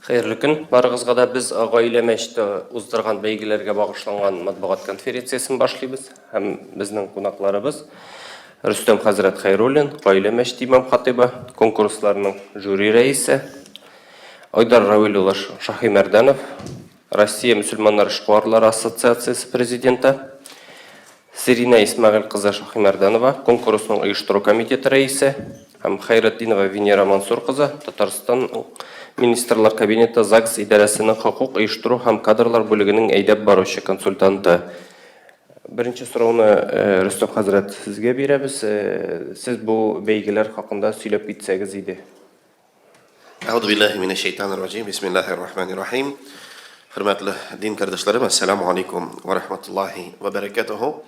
Хәерле көн барыгызга да. Без Гаилә мәчете уздырган бәйгеләргә багышланган матбугат конференциясен башлыйбыз. Һәм безнең кунакларыбыз Рөстәм хәзрәт Хәйруллин, Гаилә мәчете имам-хатыйбы, конкурсларның жюри рәисе, Айдар Равил улы Шаһимәрдәнов, Россия мөселманнар эшкуарлары ассоциациясе президенты, Сиринә Исмәгыйль кызы Шаһимәрдәнова, конкурсның оештыру комитеты рәисе, һәм Хәйретдинова Венера Мансур кызы, Татарстан Министрлар Кабинеты ЗАГС идарәсенең хокук оештыру һәм кадрлар бүлегенең әйдәп баручы консультанты. Беренче сорауны, Рөстәм хәзрәт, сезгә бирәбез. Сез бу бәйгеләр хакында сөйләп китсәгез иде. Әгъуду биллаһи минәш шәйтанир раҗим. Бисмиллаһир рахманир рахим. Хөрмәтле дин кардәшләрем, ассаламу алейкум ва рахматуллаһи ва баракатуху.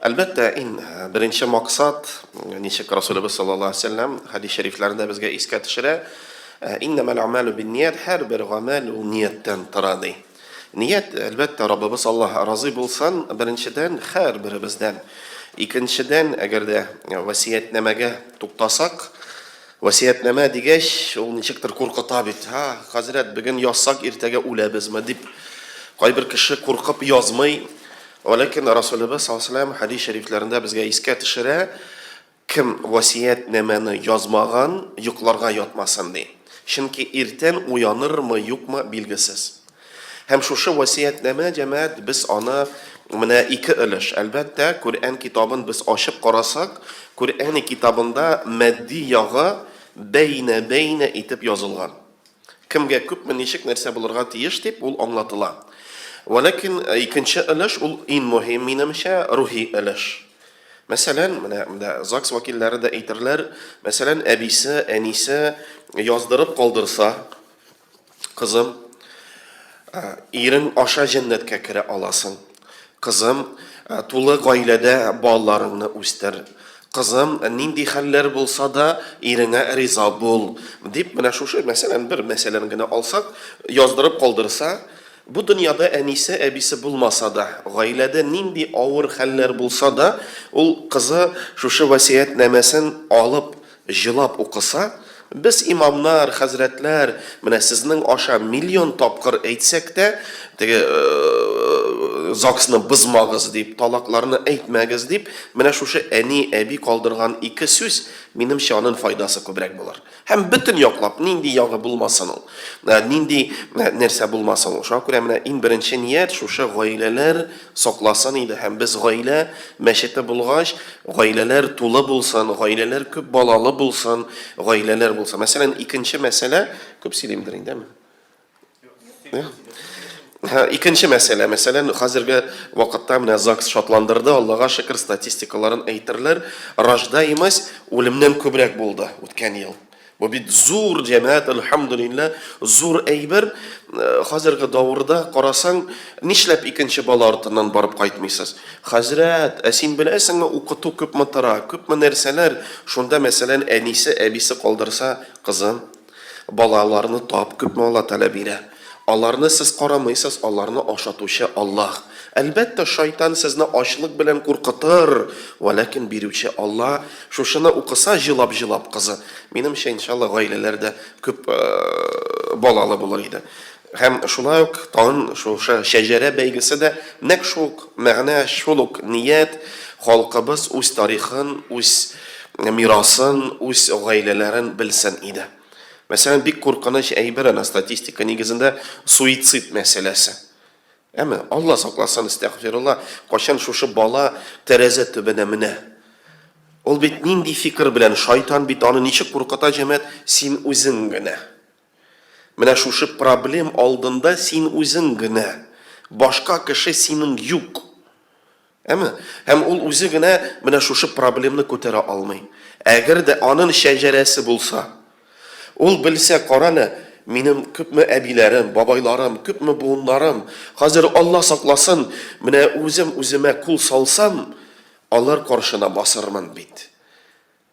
Әлбәттә, иң э, беренче максат, ничек Расулыбыз саллаллаһу алейһи вәсәлләм хәдис шәрифләрендә безгә искә төшерә, э, иннәмәл амәлу бинният, һәрбер гамәл ул нияттән тора ди. Ният, әлбәттә, Раббыбыз Аллаһ разый булсын, беренчедән, һәрберебездән. Икенчедән, әгәр дә васыятьнамәгә туктасак, Васыятьнамә дигәч, ул ничектер куркыта бит. Һа, хәзрәт, бүген язсак, иртәгә үләбезме дип. Кайбер кеше куркып язмый. Вәләкин Расулебез саллаллаһу алейһи ва сәлләм хәдис шәрифләрендә безгә искә төшерә, кем васыятьнамәне язмаган, йокларга ятмасын ди. Чөнки иртән уянырмы, юкмы, билгесез. Һәм шушы васыятьнамә, җәмәгать, без аны менә ике өлеш. Әлбәттә, Коръән китабын без ачып карасак, Коръән китабында матди ягы бәйнә-бәйнә итеп язылган. Кемгә күпме, ничек нәрсә булырга тиеш дип ул аңлатыла. Вәләкин икенче өлеш, ул иң мөһим, минемчә, рухи өлеш. Мәсәлән, менә монда ЗАГС вәкилләре дә әйтерләр, мәсәлән, әбисе, әнисе яздырып калдырса, Кызым, ирең аша җәннәткә керә аласың. Кызым, тулы гаиләдә балаларыңны үстер. Кызым, нинди хәлләр булса да, иреңә риза бул, дип, менә шушы, мәсәлән, бер мәсьәләне генә алсак, яздырып калдырса, бу дөньяда әнисе, әбисе булмаса да, гаиләдә нинди авыр хәлләр булса да, ул кызы шушы васыятьнамәсен алып Җылап укыса, без имамнар, хәзрәтләр, менә сезнең аша миллион тапкыр әйтсәк тә, теге ЗАГСны бозмагыз дип, талакларны әйтмәгез дип, менә шушы әни, әби калдырган ике сүз, минемчә, анын файдасы күбрәк булыр. Һәм бөтен яклап, нинди ягы булмасын ул, нинди нәрсә булмасын ул. Шуңа күрә менә иң беренче ният шушы гаиләләр Сакласын иде һәм без гаилә мәчете булгач, гаиләләр тулы булсын, гаиләләр күп балалы булсын, гаиләләр булсын. Мәсәлән, икенче мәсьәлә, күп сөйлимдер инде, әме? Икенче мәсьәлә, мәсәлән, хәзерге вакытта менә ЗАГС шатландырды, Аллага шөкер, статистикаларын әйтерләр, рождаемость үлемнән күбрәк булды үткән ел. Бу бит зур җәмәгать, әлхәмдүлилләһ, зур әйбер. Э, хәзерге давырда карасаң, нишләп икенче бала артыннан барып кайтмыйсыз? Хәзрәт, ә син беләсеңме, укыту күпме тора, күпме нәрсәләр? Шунда, мәсәлән, әнисе, әбисе калдырса, кызым, балаларны тап, күпме Алла Тәгалә бирә. Аларны сез карамыйсыз, аларны ашатучы Аллаһ. Әлбәттә, шайтан сезне ачлык белән куркытыр, вәләкин бирүче Алла. Шушыны укыса, җылап-җылап кызы, минемчә, иншалла, гаиләләр дә күп балалы булыр иде. Һәм шулай ук тагын шушы шәҗәрә бәйгесе дә нәкъ шул ук мәгънә, шул ук ният, халкыбыз үз тарихын, үз мирасын, үз гаиләләрен белсен иде. Мәсәлән, бик куркыныч әйбер әнә статистика нигезендә суицид мәсьәләсе. Әме, Алла сакласын, әстәгъфирулла, кайчан шушы бала тәрәзә төбенә менә. Ул бит нинди фикер белән, шайтан бит аны ничек куркыта, җәмәгать, син үзең генә. Менә шушы проблем алдында син үзең генә. Башка кеше синең юк. Әме? Һәм ул үзе генә менә шушы проблемны күтәрә алмый. Әгәр дә анын шәҗәрәсе булса, ул белсә, кара әле, минем күпме әбиләрем, бабайларым, күпме буыннарым, хәзер Алла сакласын, менә үзем үземә кул салсам, алар каршына басырмын бит.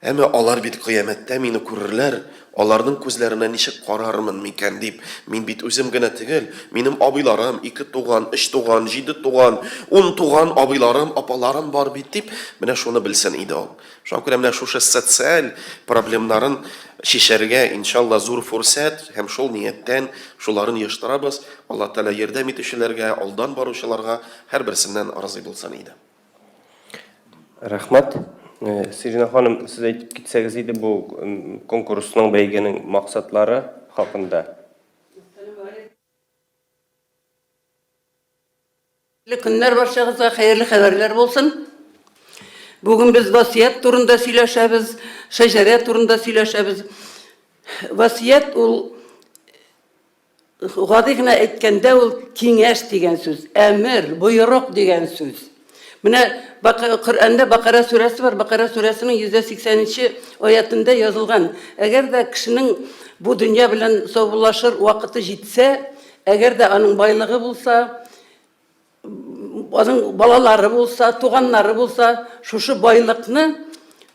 Әмма алар бит кыямәттә мине күрерләр, Аларның күзләренә ничек карармын микән дип, мин бит үзем генә түгел, минем абыйларым, ике туган, өч туган, җиде туган, ун туган абыйларым, апаларым бар бит дип, менә шуны белсен иде ул. Шуңа күрә менә шушы социаль проблемнарын чишәргә, иншалла, зур фурсәт һәм шул нияттән шуларын ештырабыз. Алла Тәгалә ярдәм итүчеләргә, алдан баручыларга һәрберсеннән разый булсын иде. Рәхмәт. Э, Сирина ханым, сез әйтеп китсәгез иде бу конкурсның, бәйгенең максатлары хакында. Хәерле көннәр барчагызга, хәерле хәбәрләр булсын. Бүген без васыять турында сөйләшәбез, шәҗәрә турында сөйләшәбез. Васыять ул Гади генә әйткәндә, ул киңәш дигән сүз, әмер, боерык дигән сүз. Менә Коръәндә Бакара сүрәсе бар, Бакара сүрәсенең 180 нче аятендә язылган, әгәр дә кешенең бу дөнья белән саубуллашыр вакыты җитсә, әгәр дә аның байлыгы булса, аның балалары булса, туганнары булса, шушы байлыкны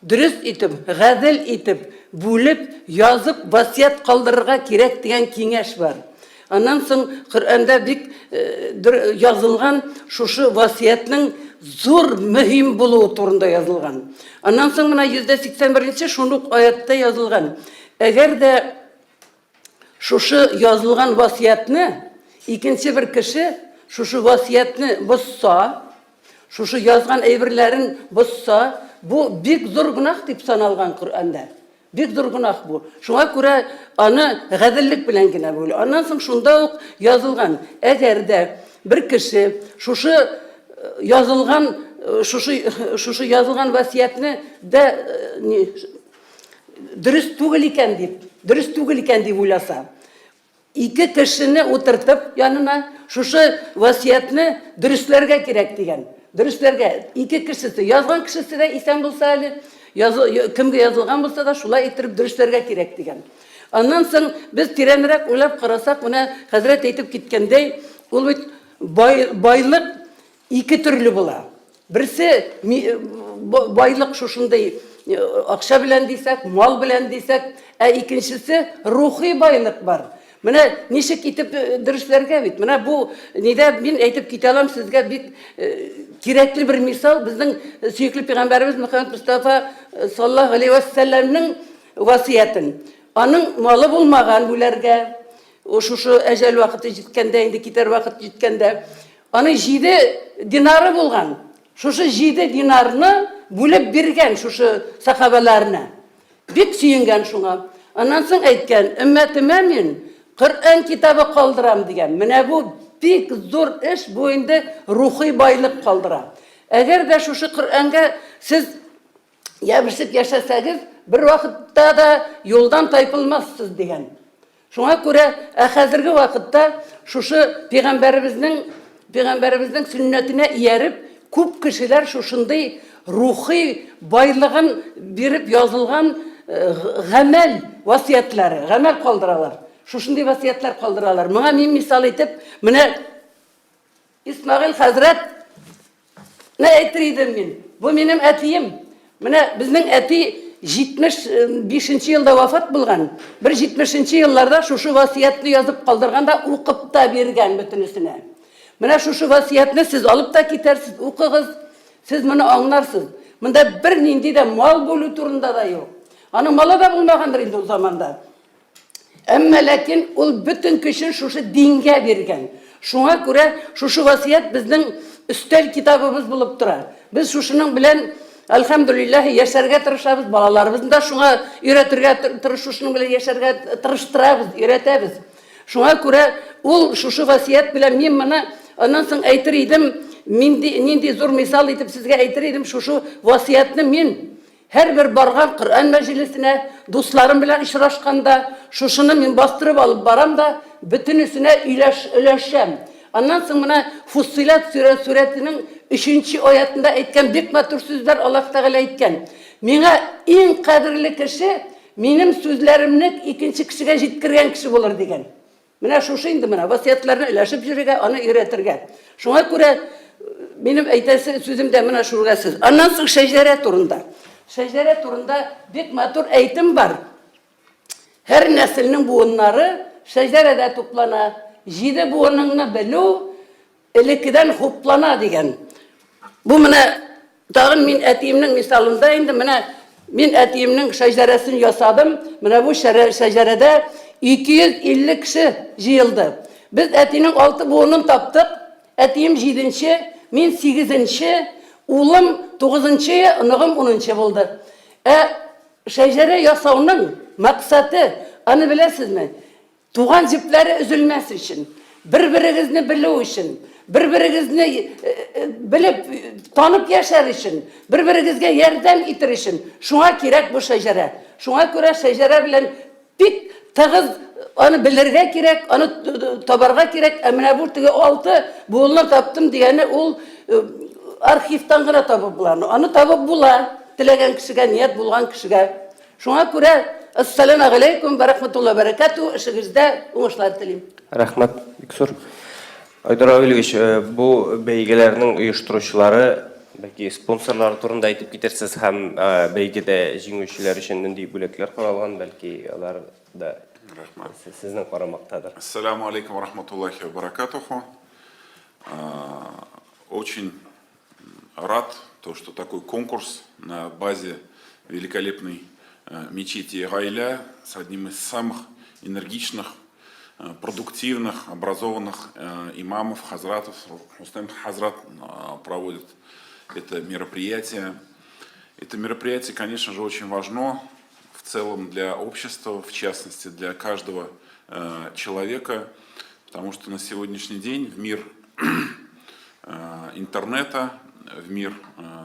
дөрес итеп, гадел итеп бүлеп, язып, васыять калдырырга кирәк дигән киңәш бар. Аннан соң Коръәндә бик э, язылган шушы васыятьнең зур мөһим булуы турында язылган. Аннан соң менә 181 шул ук аятта язылган. Әгәр дә Шушы язылган васыятьне икенче бер кеше шушы васыятьне бозса, шушы язган әйберләрен бозса, бу бик зур гөнаһ дип саналган Коръәндә. Бик зур гөнаһ бу. Шуңа күрә аны гаделлек белән генә бүл. Аннан соң шунда ук язылган, әгәр дә бер кеше шушы э, язылган э, шушы шушы язылган васыятьне дә э, дөрес түгел икән дип, дөрес түгел икән дип уйласа, ике кешене утыртып янына шушы васыятьне дөресләргә кирәк дигән. Дөресләргә. Ике кешесе, язган кешесе дә исән булса әле, язы, кемгә язылган булса да, шулай иттереп дөресләргә кирәк дигән. Аннан соң без тирәнрәк уйлап карасак, менә хәзрәт әйтеп киткәндәй, ул бит бай, байлык Ике төрле була. Берсе байлык шушындый акча белән дисәк, мал белән дисәк, ә икенчесе рухи байлык бар. Менә ничек итеп дөресләргә бит. Менә бу нидә мин әйтеп китә алам сезгә бик кирәкле бер мисал безнең сөекле пәйгамбәребез Мөхәммәд Мустафа саллаллаһу алейһи ва сәлләмнең васыятен. Аның малы булмаган бүләргә. Шушы әҗәл вакыты җиткәндә, инде китәр вакыт җиткәндә, Аның җиде динары булган. Шушы җиде динарны бүлеп биргән шушы сахабәләренә. Бик сөенгән шуңа. Аннан соң әйткән, өммәтемә мин Коръән китабы калдырам дигән. Менә бу бик зур эш, бу инде рухи байлык калдыра. Әгәр дә шушы Коръәнгә сез ябышып яшәсәгез, бер вакытта да юлдан тайпылмассыз дигән. Шуңа күрә, ә хәзерге вакытта шушы пәйгамбәребезнең пәйгамбәребезнең сөннәтенә ияреп, күп кешеләр шушындый рухи байлыгын биреп язылган э, гамәл васыятьләре, гамәл калдыралар. Шушындый васыятьләр калдыралар. Моңа мин мисал итеп, менә Исмәгыйль хәзрәт не әйтер идем мин. Бу минем әтием. Менә безнең әти 75 нче елда вафат булган. Бер 70 нче елларда шушы васыятьне язып калдырган да укып та биргән бөтенесенә. Менә шушы васыятьне сез алып та китәрсез, укыгыз. Сез моны аңларсыз. Монда бернинди дә мал бүлү турында да юк. Аның малы да булмагандыр инде ул заманда. Әмма ләкин ул бөтен көчен шушы дингә биргән. Шуңа күрә шушы васыять безнең өстәл китабыбыз булып тора. Без шушының белән, әлхәмдүлилләһ, яшәргә тырышабыз, балаларыбызны да шуңа өйрәтергә тырыш, шушының белән яшәргә тырыштырабыз, өйрәтәбез. Шуңа күрә ул шушы васыять белән мин моны аннан соң әйтер идем, нинди, нинди зур мисал итеп сезгә әйтер идем, шушы васыятьне мин Һәрбер барган Коръән мәҗлесенә, дусларым белән очрашканда, шушыны мин бастырып алып барам да, бөтенесенә өйләш, өләшәм. Аннан соң менә Фуссиләт сүрә, сүрәтенең өченче аятында әйткән бик матур сүзләр Аллаһ Тәгалә әйткән. Миңа иң кадерле кеше, минем сүзләремне икенче кешегә җиткергән кеше булыр, дигән. Менә шушы инде менә васыятьләрне өләшеп йөрергә, аны өйрәтергә. Шуңа күрә минем әйтәсе сүзем дә менә шурга сүз. Аннан соң шәҗәрә турында. Шәҗәрә турында бик матур әйтем бар. Һәр нәселнең буыннары шәҗәрәдә туплана. Җиде буыныңны белү элеккедән хуплана дигән. Бу менә тагын мин әтиемнең мисалында инде менә мин әтиемнең шәҗәрәсен ясадым. Менә бу шәҗәрәдә 250 кеше җыелды. Без әтинең алты буынын таптык. Әтием җиденче, мин сигезенче, улым тугызынчы, оныгым унынчы булды. Ә шәҗәрә ясауның максаты, аны беләсезме? Туган җепләре өзелмәс өчен, бер-берегезне белү өчен, бер-берегезне белеп, танып яшәр өчен, бер-берегезгә ярдәм итер өчен. Шуңа кирәк бу шәҗәрә. Шуңа күрә шәҗәрә белән бик тыгыз аны белергә кирәк, аны табарга кирәк. Ә менә бу теге алты буынны таптым дигәне ул архивтан гына табып була. Аны табып була, теләгән кешегә, ният булган кешегә. Шуңа күрә Әссәләмәгаләйкүм вә рәхмәтуллаһи вә бәрәкәтүһ, эшегездә уңышлар телим. Рәхмәт, бик зур. Айдар Равилевич, бу бәйгеләрнең оештыручылары, бәлки спонсорлары турында әйтеп китерсез һәм бәйгедә җиңүчеләр өчен нинди бүләкләр каралган, бәлки алар да сезнең карамактадыр. Әссәләмү алейкум ва рахматуллахи ва баракатуху. Очень рад, то, что такой конкурс на базе великолепной мечети Гайля с одним из самых энергичных, продуктивных, образованных имамов, хазратов, Рустем Хазрат проводит это мероприятие. Это мероприятие, конечно же, очень важно в целом для общества, в частности, для каждого человека, потому что на сегодняшний день в мир интернета, в мир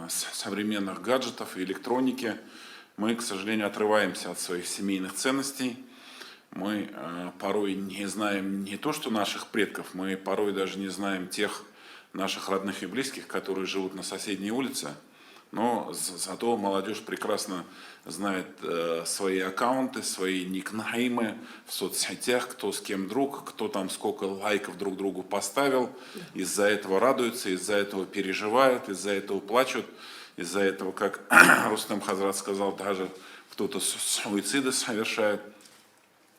современных гаджетов и электроники мы, к сожалению, отрываемся от своих семейных ценностей. Мы порой не знаем не то, что наших предков, мы порой даже не знаем тех наших родных и близких, которые живут на соседней улице. Но зато молодежь прекрасно знает свои аккаунты, свои никнеймы в соцсетях, кто с кем друг, кто там сколько лайков друг другу поставил. Из-за этого радуются, из-за этого переживают, из-за этого плачут, из-за этого, как Рустам Хазрат сказал, даже кто-то суициды совершает.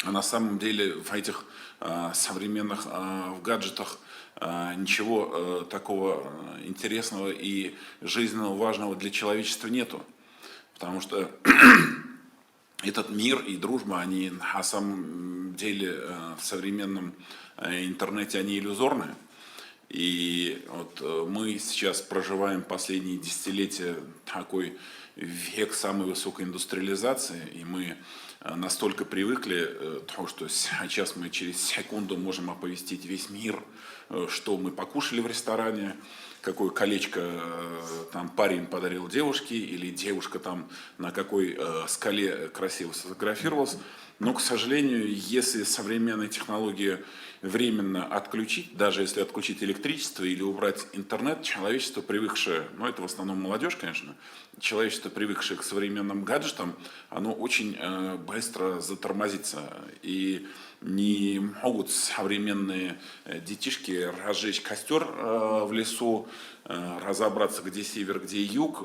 А на самом деле в этих современных в гаджетах ничего такого интересного и жизненно важного для человечества нету. Потому что этот мир и дружба, они на самом деле в современном интернете, они иллюзорны. И вот мы сейчас проживаем последние десятилетия такой век самой высокой индустриализации, и мы настолько привыкли, то, что сейчас мы через секунду можем оповестить весь мир, что мы покушали в ресторане, какое колечко там парень подарил девушке, или девушка там на какой скале красиво сфотографировалась. Но, к сожалению, если современные технологии временно отключить, даже если отключить электричество или убрать интернет, человечество, привыкшее, ну это в основном молодежь, конечно, человечество, привыкшее к современным гаджетам, оно очень быстро затормозится. И не могут современные детишки разжечь костер в лесу, разобраться, где север, где юг,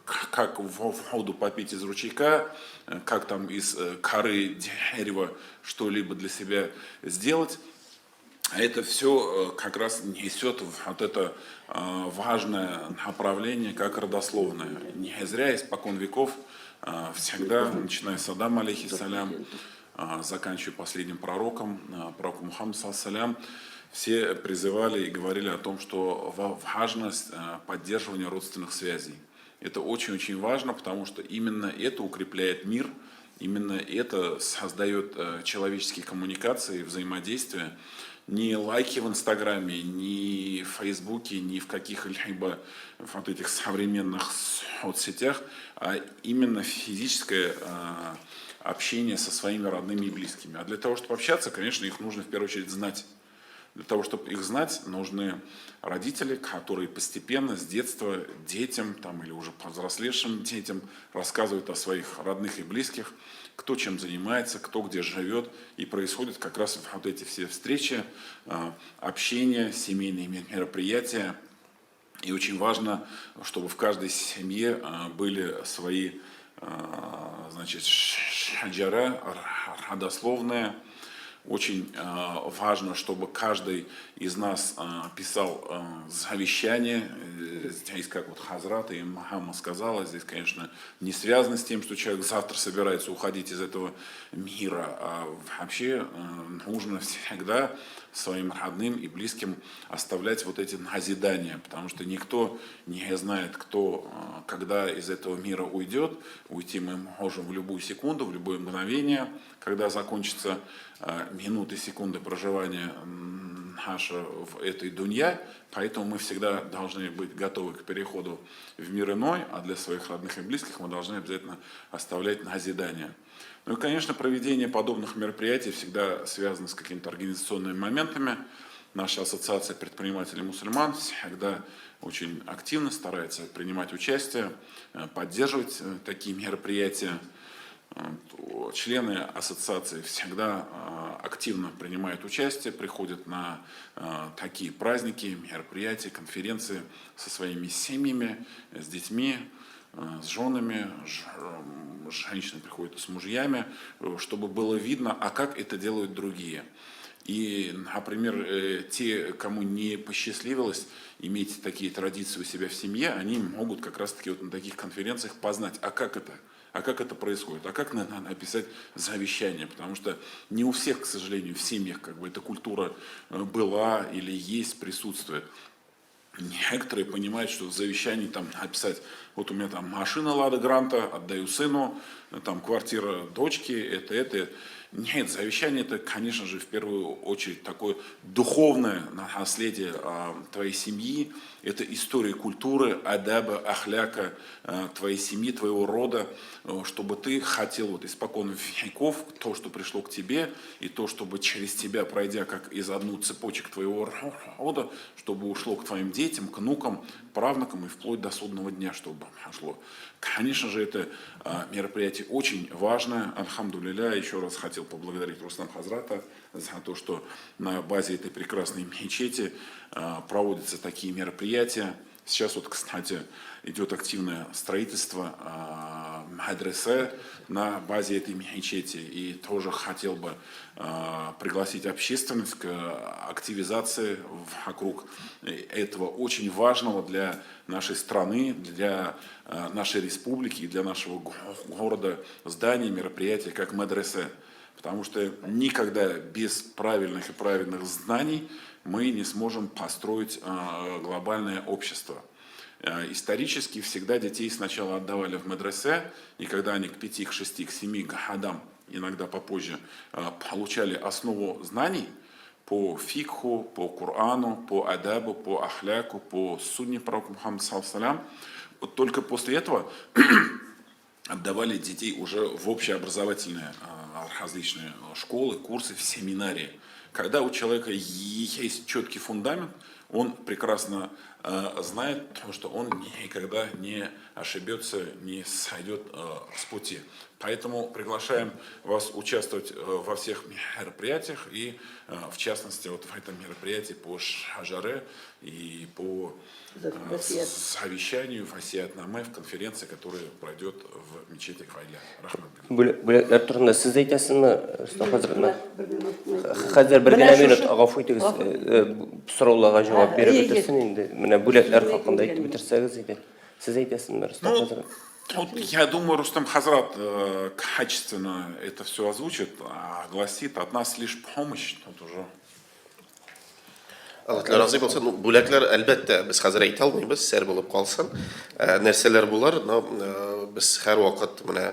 как воду попить из ручейка, как там из коры дерева что-либо для себя сделать. А это все как раз несет вот это важное направление, как родословное. Не зря испокон веков всегда, начиная с Адама, алейхиссалям, заканчивая последним пророком, пророком Мухаммадом, салям, все призывали и говорили о том, что важность поддерживания родственных связей. Это очень-очень важно, потому что именно это укрепляет мир, именно это создает человеческие коммуникации, взаимодействия. Ни лайки в Инстаграме, ни в Фейсбуке, ни в каких-либо вот этих современных соцсетях, а именно физическое общение со своими родными и близкими. А для того, чтобы общаться, конечно, их нужно в первую очередь знать. Для того, чтобы их знать, нужны родители, которые постепенно с детства детям там, или уже повзрослевшим детям рассказывают о своих родных и близких, кто чем занимается, кто где живет. И происходят как раз вот эти все встречи, общение, семейные мероприятия. И очень важно, чтобы в каждой семье были свои, значит, шаджара, родословная. Очень важно, чтобы каждый из нас писал завещание. Здесь, как вот Хазрат и Махамма сказала, здесь, конечно, не связано с тем, что человек завтра собирается уходить из этого мира, а вообще нужно всегда своим родным и близким оставлять вот эти назидания, потому что никто не знает, кто, когда из этого мира уйдет. Уйти мы можем в любую секунду, в любое мгновение, когда закончатся минуты, секунды проживания наша в этой дунья, поэтому мы всегда должны быть готовы к переходу в мир иной, а для своих родных и близких мы должны обязательно оставлять назидания. Ну и, конечно, проведение подобных мероприятий всегда связано с какими-то организационными моментами. Наша ассоциация предпринимателей мусульман всегда очень активно старается принимать участие, поддерживать такие мероприятия. Члены ассоциации всегда активно принимают участие, приходят на такие праздники, мероприятия, конференции со своими семьями, с детьми, с женами, женщины приходят с мужьями, чтобы было видно, а как это делают другие. И, например, те, кому не посчастливилось иметь такие традиции у себя в семье, они могут как раз-таки вот на таких конференциях познать, а как это происходит, а как надо написать завещание, потому что не у всех, к сожалению, в семьях как бы эта культура была или есть, присутствует. Некоторые понимают, что в завещании там написать, вот у меня там машина Лада Гранта, отдаю сыну, там квартира дочки, это. Нет, завещание это, конечно же, в первую очередь такое духовное наследие твоей семьи, это история культуры, адаба, ахляка твоей семьи, твоего рода, чтобы ты хотел вот испокон веков то, что пришло к тебе, и то, чтобы через тебя, пройдя как из одну цепочек твоего рода, чтобы ушло к твоим детям, к внукам, правнукам и вплоть до судного дня, чтобы ушло. Конечно же, это мероприятие очень важное. Альхамдулилля, еще раз хотел поблагодарить Рустам Хазрата за то, что на базе этой прекрасной мечети проводятся такие мероприятия. Сейчас вот, кстати, идет активное строительство мадресе на базе этой мечети. И тоже хотел бы пригласить общественность к активизации вокруг этого очень важного для нашей страны, для нашей республики и для нашего города здания, мероприятия, как мадресе. Потому что никогда без правильных и правильных знаний мы не сможем построить глобальное общество. Исторически всегда детей сначала отдавали в мадресе, и когда они к 5, к 6, к 7 годам, иногда попозже, получали основу знаний по фикху, по Корану, по адабу, по ахляку, по сунне пророка Мухаммада саллаллаху алейхи ва саллям, вот только после этого отдавали детей уже в общеобразовательные различные школы, курсы, в семинарии. Когда у человека есть четкий фундамент, он прекрасно знает, что он никогда не ошибется, не сойдет с пути. Поэтому приглашаем вас участвовать во всех мероприятиях и, в частности, вот в этом мероприятии по шаджаре и по совещанию Васият-наме в конференции, которая пройдет в мечети Гайля. Рахмат. Бүләкләр турында сез әйтәсезме, Рөстәм хәзрәт? Хәзер бер генә минут, гафу итегез, сорауларга җавап биреп бетерсен инде. Менә бүләкләр хакында әйтеп бетерсәгез иде. Сез әйтәсезме, Рөстәм хәзрәт? Вот я думаю, Рустам Хазрат качественно это все озвучит, огласит. От нас лишь помощь тут уже. Аллаһ Тәгалә разый булсын. Ну, бүләкләр, әлбәттә, без хәзер әйтә алмыйбыз, сер булып калсын. Нәрсәләр булыр, но без һәрвакыт менә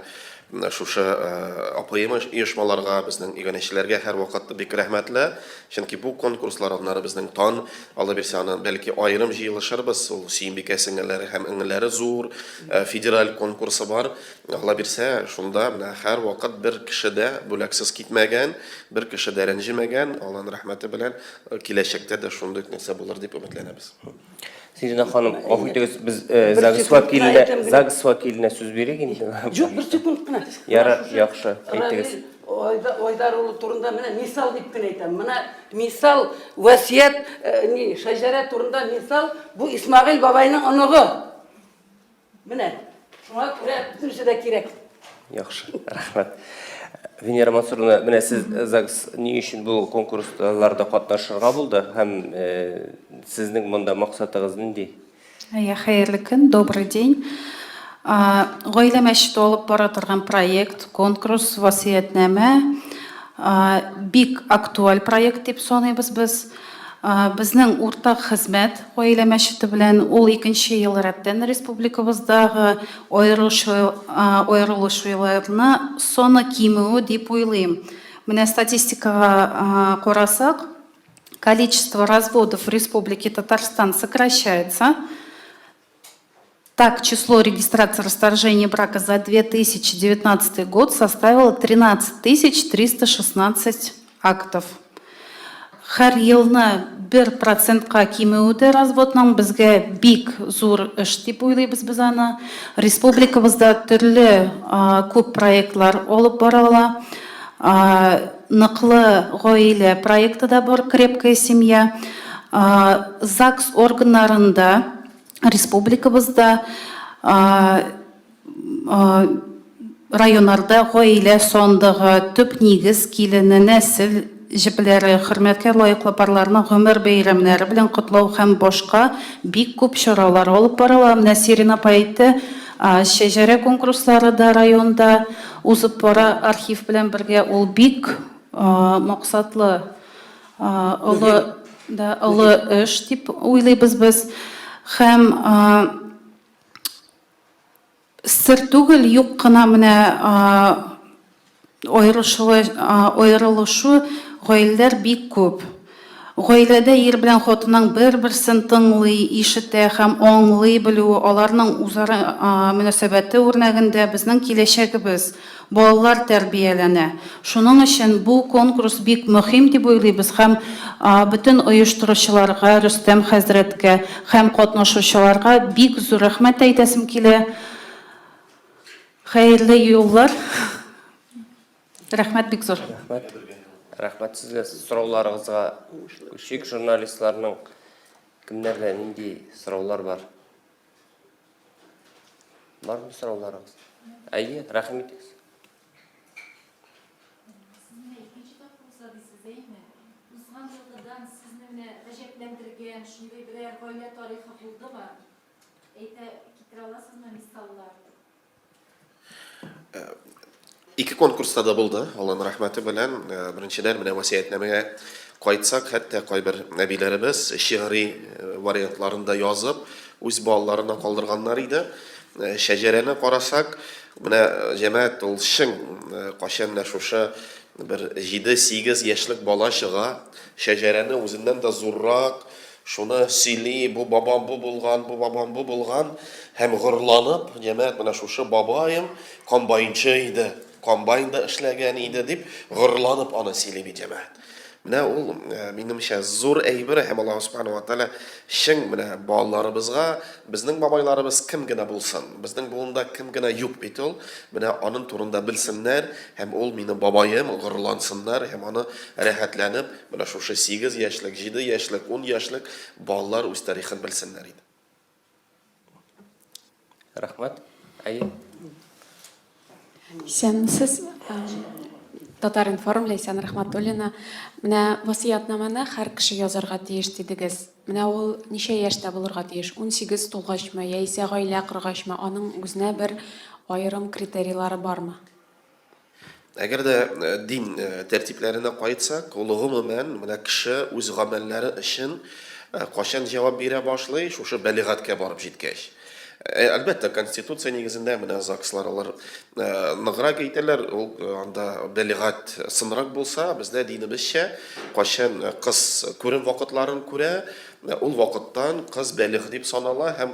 шушы АПМ оешмаларга, безнең иганәчеләргә һәрвакыт бик рәхмәтле. Чөнки бу конкурслар аннары безнең тан, Алла бирсә, аны бәлки аерым җыелышырбыз. Ул Сөембикә сеңелләре һәм энеләре зур федераль конкурсы бар. Алла бирсә, шунда менә һәрвакыт бер кеше дә бүләксез китмәгән, бер кеше дә рәнҗемәгән, Алланың рәхмәте белән киләчәктә дә шундый ук нәрсә булыр дип өметләнәбез. Сирина ханым, гафу итегез, без ЗАГС вәкиленә, ЗАГС вәкиленә сүз бирик инде. Юк, бер секунд кына. Ярар, яхшы, әйтегез. Айдар улы турында менә мисал дип кенә әйтәм. Менә мисал, васият, ни, шәҗәрә турында мисал, бу Исмәгыйль бабайның оныгы. Менә, шуңа күрә бөтенесе дә кирәк. Яхшы, рәхмәт. Венера Мансуровна, менә сез ЗАГС ни өчен бу конкурсларда катнашырга булды һәм сезнең монда максатыгыз нинди? Әйе, хәерле көн, добрый день. Гаилә мәчете алып бара торган проект, конкурс, васыятьнамә бик актуаль проект дип саныйбыз без. Безнең уртак хезмәт Гаилә мәчете белән, ул икенче ел рәттән республикабыздагы аерылышуларны саны кимүе дип уйлыйм. Менә статистикага карасак, количество разводов в Республике Татарстан сокращается. Так, число регистрации расторжения брака за 2019 год составило 13 316 актов. Һәр елны бер процентка кимүе дә разводның безгә бик зур эш дип уйлыйбыз без аны. Республикабызда төрле күп проектлар алып барыла. Ныклы гаилә проекты да бар, Крепкая семья. ЗАГС органнарында республикабызда районнарда гаилә сандыгы, төп нигез килене, нәсел җепләре, хөрмәткә лаеклы парларны гомер бәйрәмнәре белән котлау һәм башка бик күп чаралар алып барыла. Менә Сирин апа әйтте, шәҗәрә конкурслары да районда узып бара архив белән бергә. Ул бик максатлы олы да олы эш дип уйлыйбыз без. Һәм сер түгел, юк кына менә аерылышу гаиләләр бик күп. Гаиләдә ир белән хатынның бер-берсен тыңлый, ишетә һәм аңлый белүе, аларның үзара мөнәсәбәте үрнәгендә безнең киләчәгебез, балалар тәрбияләнә. Шуның өчен бу конкурс бик мөһим дип уйлыйбыз һәм бөтен оештыручыларга, Рөстәм хәзрәткә һәм катнашучыларга бик зур рәхмәт әйтәсем килә. Хәерле юллар. Рәхмәт бик зур. Рәхмәт. Рәхмәт сезгә сорауларыгызга. Күчик журналистларның кемнәрдә нинди сораулар бар? Бармы сорауларыгыз? Әйе, рәхим итегез. Сез менә икенче тапкыр уза дисез, әйеме? Узган елгыдан сезне менә гаҗәпләндергән шундый берәр гаилә тарихы булдымы? Әйтә, китерә аласызмы мисаллар? Ике конкурста да булды, Алланың рәхмәте белән. Беренчедән, менә васыятьнамәгә кайтсак, хәтта кайбер әбиләребез шигъри вариантларын да язып, үз балаларына калдырганнар иде. Шәҗәрәне карасак, менә җәмәгать ул чын кайчан менә шушы бер 7-8 яшьлек бала чыга, шәҗәрәне үзеннән дә зуррак, Шуны сөйли, бу бабам бу булган, бу бабам бу булган, һәм горурланып, җәмәгать, менә шушы бабаем комбайнчы иде, комбайнда эшләгән иде, дип горурланып аны сөйли бит җәмәгать. Менә ул, минемчә, зур әйбер, һәм Аллаһу субхану ва тааля чын менә балаларыбызга, безнең бабайларыбыз кем генә булсын, безнең буында кем генә юк бит ул, менә аның турында белсеннәр, һәм ул минем бабаем, горурлансыннар, һәм аны рәхәтләнеп, Менә шушы сигез яшьлек, җиде яшьлек, ун яшьлек балалар үз тарихын белсеннәр иде. Рәхмәт. Әйе. Исәнмесез. Татар-информ, Ләйсән Рәхмәтуллина. Менә васыятьнамәне һәр кеше язарга тиеш дидегез. Менә ул ничә яшьтә булырга тиеш? 18 тулгачмы, яисә гаилә коргачмы? Аның үзенә бер аерым критерийлары бармы? Әгәр дә дин тәртипләренә кайтсак, ул гомумән менә кеше үз гамәлләре өчен кайчан җавап бирә башлый, шушы бәлигатькә барып җиткәч. Әлбәттә, конституция нигезендә менә ЗАГСлар алар ныграк әйтәләр, ул анда бәлигать сынрак булса, бездә динебезчә кайчан кыз күрем вакытларын күрә, ул вакыттан кыз бәлигъ дип санала һәм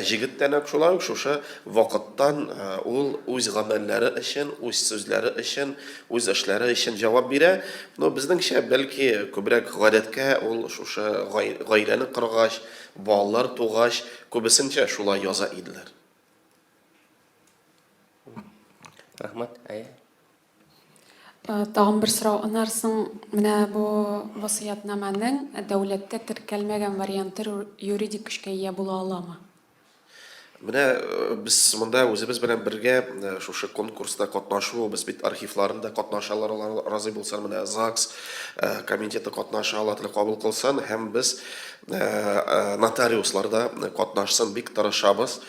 Җегет тә нәкъ шулай ук шушы вакыттан ул үз гамәлләре өчен, үз сүзләре өчен, үз эшләре өчен җавап бирә. Но безнеңчә, бәлки, күбрәк гадәткә ул шушы гаиләне коргач, балалар тугач, күбесенчә шулай яза иделәр. Рәхмәт. Әйе. Тагын бер сорау. Аннан соң менә бу васыятьнамәнең дәүләттә теркәлмәгән варианты юридик көчкә ия була аламы? Менә без монда үзебез белән бергә шушы конкурста катнашу, без бит архивларында катнашалар, алар разый булсын, менә ЗАГС комитеты катнаша, Алла Тәгалә кабул кылсын, һәм без нотариуслар да катнашсын, бик тырышабыз.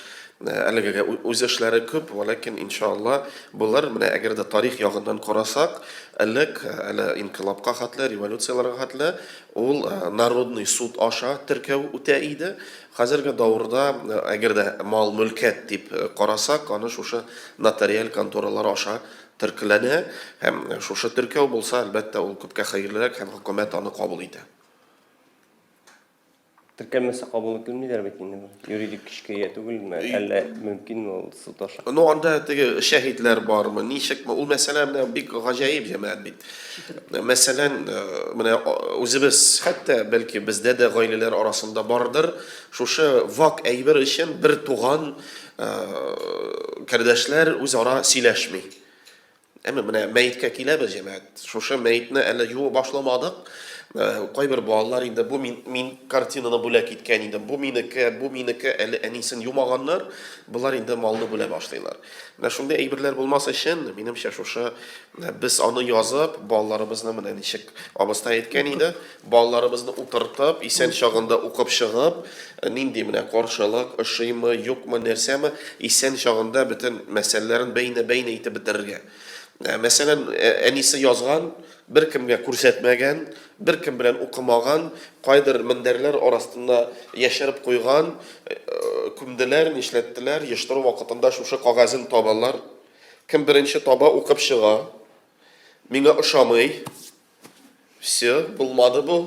Әлегегә үз эшләре күп, вәләкин, иншалла, булыр. Менә әгәр дә тарих ягыннан карасак, элек, әле инкыйлабка хәтле, революцияләргә хәтле, ул народный суд аша теркәү үтә иде. Хәзерге даурда, әгәр дә мал-мөлкәт дип карасак, аны шушы нотариаль конторалар аша теркеләнә. Һәм шушы теркәү булса, әлбәттә, ул күпкә хәерлерәк һәм хөкүмәт аны кабул итә. Теркәлмәсә кабул ителмиләр бит инде бу. Юридик көчкә ия түгелме? Әллә мөмкинме ул суд аша? Ну, анда теге шәһидләр бармы, ничекме? Ул мәсьәлә менә бик гаҗәеп җәмәгать бит. Мәсәлән, менә үзебез, хәтта бәлки бездә дә гаиләләр арасында бардыр, шушы вак әйбер өчен бер туган кардәшләр үзара сөйләшми. Әмма менә мәеткә киләбез, җәмәгать. Шушы мәетне әле юып башламадык. Э, кайбер балалар инде бу мин, мин картинаны бүләк иткән идем, бу минеке, бу минеке, әле әнисен юмаганнар, болар инде малны бүлә башлыйлар. Менә шундый әйберләр булмас өчен, минемчә, шушы э, без аны язып, балаларыбызны менә ничек абыстай әйткән иде, Балаларыбызны утыртып, исән чагында укып чыгып, нинди менә каршылык, ошыймы, юкмы, нәрсәме, исән чагында бөтен мәсьәләләрен бәйнә-бәйнә итеп бетерергә. Мәсәлән, әнисе язган, беркемгә күрсәтмәгән, беркем белән укымаган, кайдыр мендәрләр арасында яшереп куйган, күмделәр, нишләттеләр, ештыру вакытында шушы кәгазен табалар. Кем беренче таба, укып чыга. Миңа ошамый. Все, булмады бу.